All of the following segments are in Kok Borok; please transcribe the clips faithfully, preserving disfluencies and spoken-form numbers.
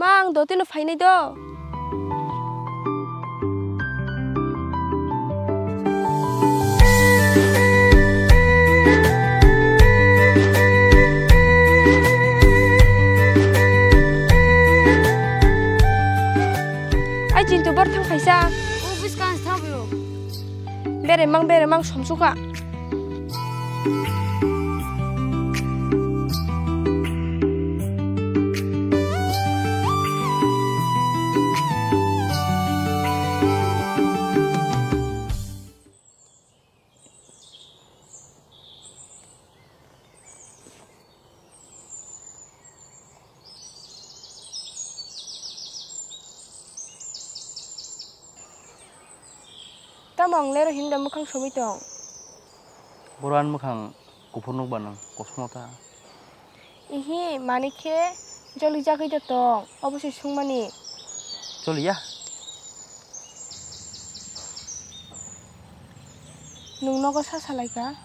Ma, ang dotino phainai do. Ai, Chintu, bor thang phaisa. O, bwskang thabi o. Bere mang, bere mang, somsukha. Tamo ang lero himda mwkhang somwi tong? Boro ani mwkhang kuphur nukba nwng, kosom ta. Ihi, manik khe jolijagwi da tong, obo se sungmani. Choliya. Nwng nogo sa salaikha?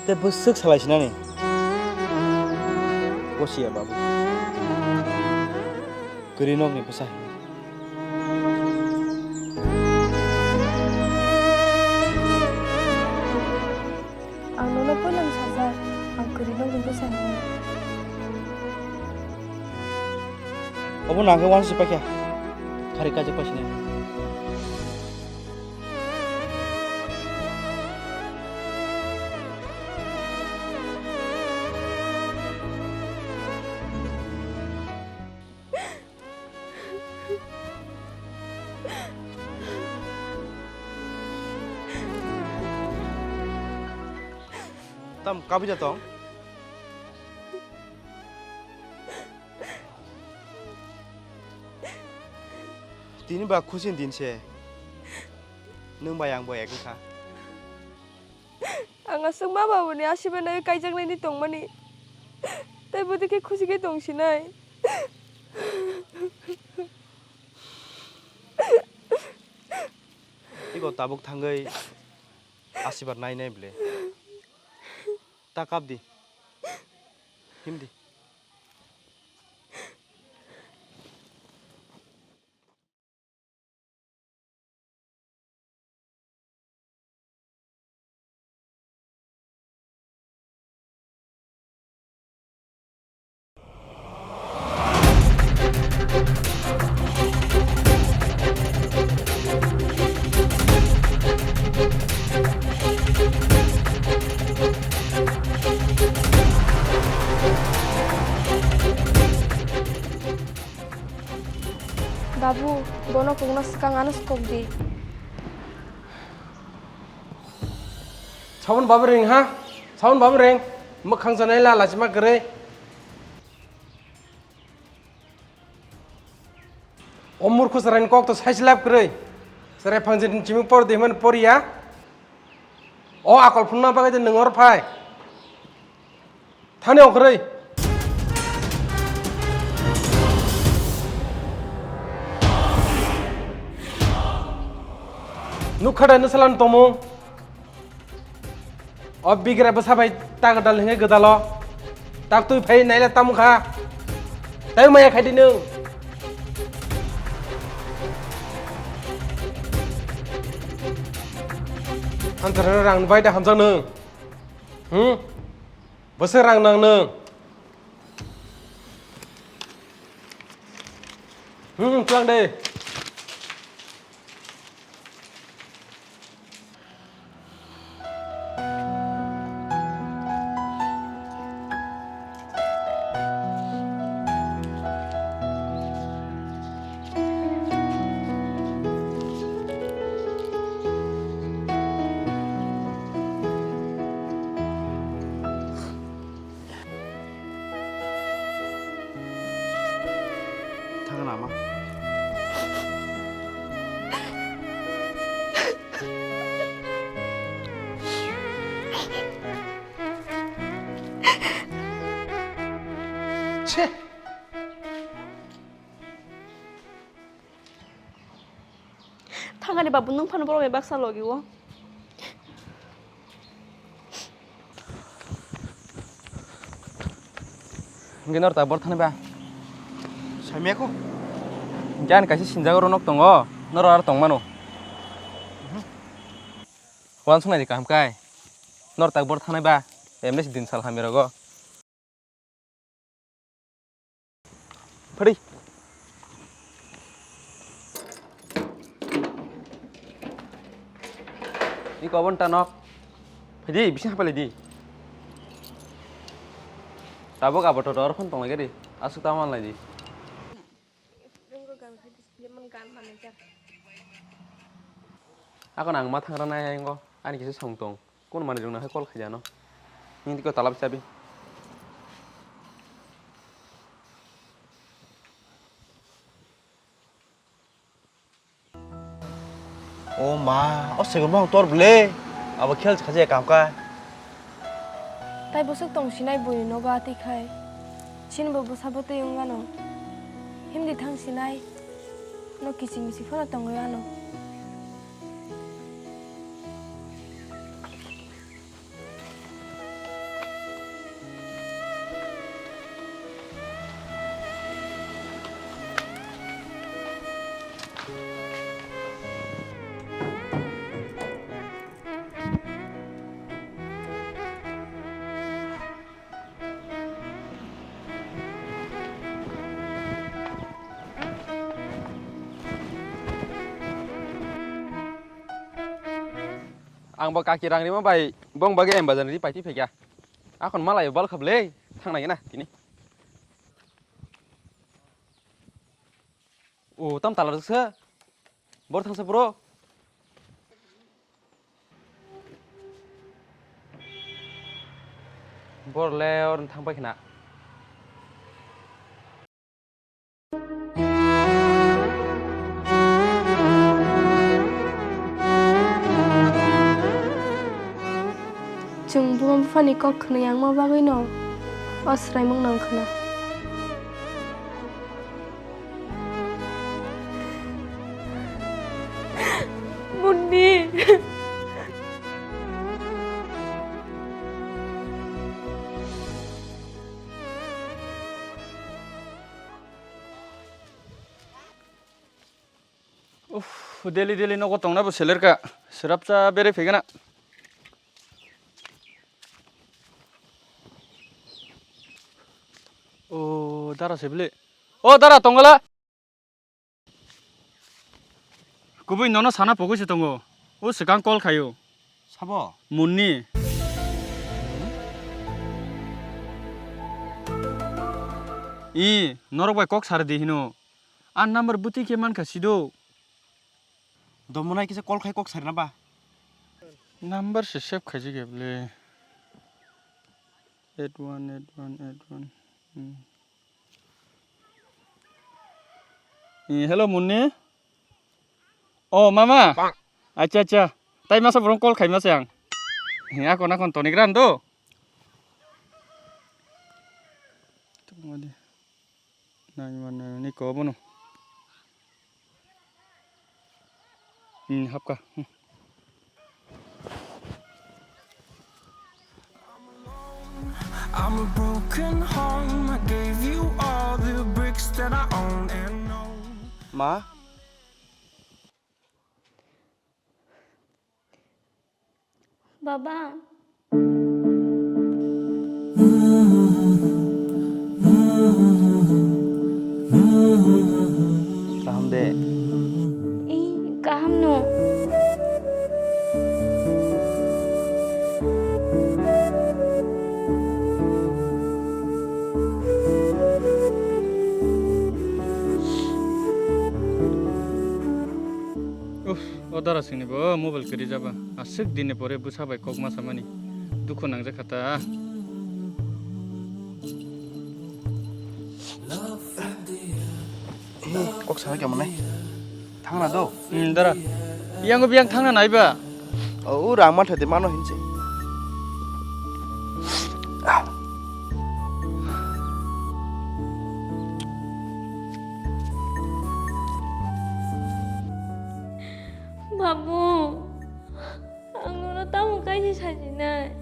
Tei bwswk salai sinani? Kosiya babu. Kwrwi nokni bwsa hino. Ang nono poilano sajak, ang kwrwi nokni bwsa hino. Obo nangkhe uansi paikha. Khari kaijak paisini. Tam kabui da tong? Tini ba khusi ni din se. Nwng bai ang bo ek wngkha. Ang aswk ma babuni asibai nai kaijaknaini tongmani. Tei bwdikhe khusi khe tongsinai. Iko tabuk thangwi asibar nai nai ble. Ta kap di. Him di. Babu, bono kokno swkang ano swkok di. Sabun babu ring ha? Sabun babu ring. Mwkhang janai la lachima kwrwi. O murkhu chwraini kok to sai se lab kwrwi. Chwrai phangchi chimui por di hwnmani por ya. O akol phunukna bagwi de nwng oro phai. Thani ongkhorwi. Nukha da nwsala ni tongmung? O bigra bwsa bai ta gwdal hwnwi gwdalo. Tak twi phai naila tamo kha. Tai maya khai di nwng. Hamsarano rang bai da hamjak nwng. Hmm? Bwswk rang nang nwng? Hmm, tlang de. Thangna ma. Chhe. Thangani babu nwng phano borok bai baksa logi o. Hingke nor ta bor thani ba? Hamya kho. Hinkhe ani kaisa sinjak oro nok tongo, norok aro tongmano. Uansuk naidi kaham khai. Nor tak bor thanai ba, emne se din sal hamya rogo. Phadi. Iko aboni ta nok. Phadi, bising hapai lai di. Tabuk abo to dor phone tong lai di. Aswk ta man lai di. Ako nang ma thangra nai yango. Ani kisa song tong. Kun mani rung na hai call khai jano. Nini tiko talab chabi. O ma, o segon bang tor ble. Abo khel khaje kam ka. Tai bwswk tong sinai buini nogo atwi khai. Chini bo bwsa bwtwi wng ano. Himdi thang sinai. No kiching miching phano tongwi ano. Ang bo kaki rang rima bai bong bagwi M bazar ni ri paitwi phaikha. Akhon malai bal khable thang nai na tini. O tam tala rwksa. Bor thangsa bro. Bor le or thang pai khna. Chwng buma buphani kok khwnwi yangma bagwino o swraimung nang khna. Mundi. Uff, daily daily nogo tongna bo selerka. Srapsa bere phegana. O dara sebile. O dara tongala. Kubui nono sana pogwi se tongo. O swkang call khayo. Sabo? Munni. I, norok bai kok sar di hino. An number bwtwi khe mankha sido. Domonai kisa call khai kok sarina ba? Number se save khaijak ya bole. Eight one eight one eight one. Hmm. Eh, hello, Munni. Oh, mama. Acha, acha. Tai masa borong call khai masa yang. He, akon, akon, toni gran do. Tunggu di. Nine one nine ni ko bono. Hmm, hapka. Hmm. I'm a broken home. I gave you all the bricks that I own and know. Ma? Baba. Kaham de? Ih, kaham no. Uff. O dara singni bo mobile kwrwi jaba. Aswk dinni pore bwsa bai kok ma samani. Dukhu nangjak kha ta. He, kok sana khe manai. Thangna do? Hmm, dara. Yang biyang thangna naiba. O, o rang mantha de mano hinse. Babu, ang nono tamo kaisa sajinai?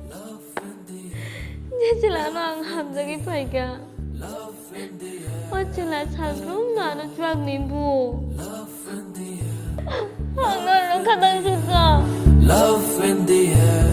Jechwlano ang hamjagwi phaikha. O Chwla salbrum no ano chuak ni bu. Ang no rwkha tang sukha. Love in the air.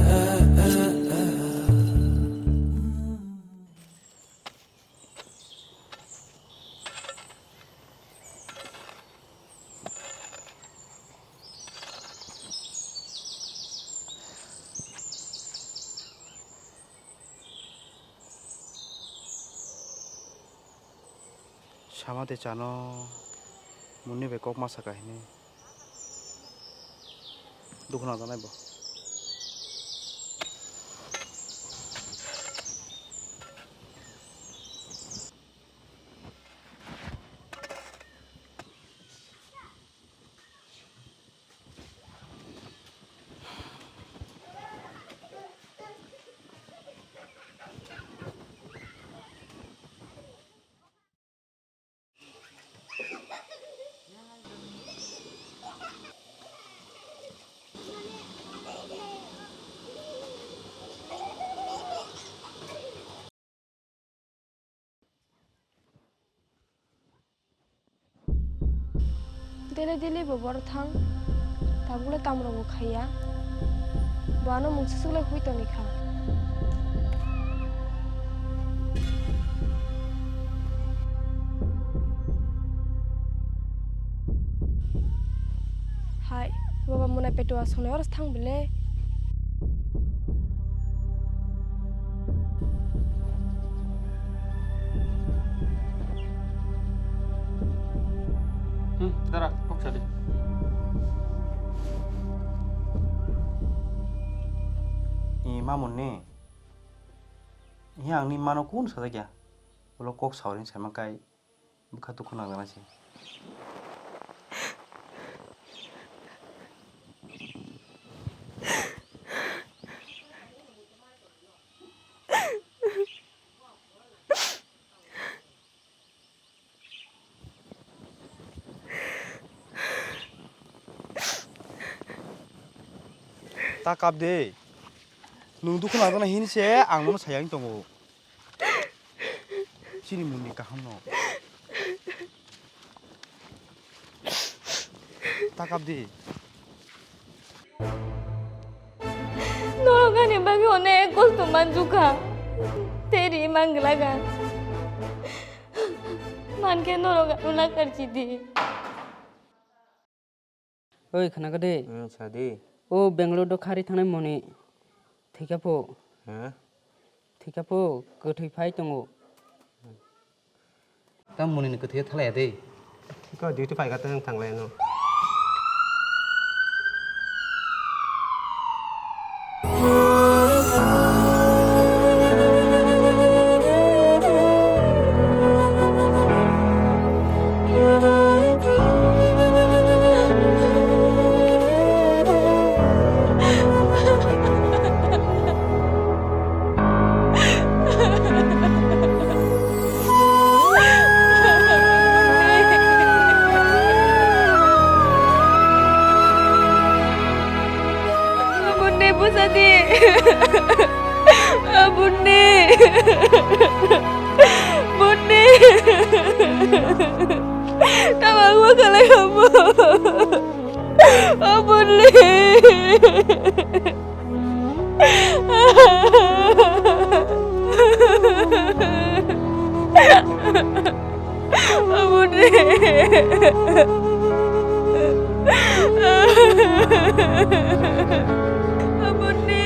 Sama tei chano muni bai kok ma saka hini. Dukhu nangjaknai bo. Daily daily bo boro thang, tabukle kamrokbo khaiya, bo ano mungsa suklai hui tongwi kha. Hai, baba mwnai petua songnai oro thang bile. Hmm, dara, kok sadi. I mamun ni. Iya ang ni mano kun sajakya. Ulo kok saurin sama kai. Bwkha dukhu nangjaknai se. Ta kap de. Nwng dukhu nangjaknai hini se ang nono sayang tongo. Chini mungni kaham no. Ta kap di. Norok ani bagwi onek kosto manjukha. Tei ri manglaga. Mankhe norok ano nakarchidi. Oi, khna kha de. Hmm, sa di. O Bangalore do khari thangnai moni. Thika pho. Ha? Thika pho, kwthwi phai tongo. Tam moni ni kwthwi thalaya de. Ko duty phai kha tang thanglai no. Bunde, bwsa di. Bunde. Bunde. Tama gua kalai kamu. Bunde. Abone. Abone.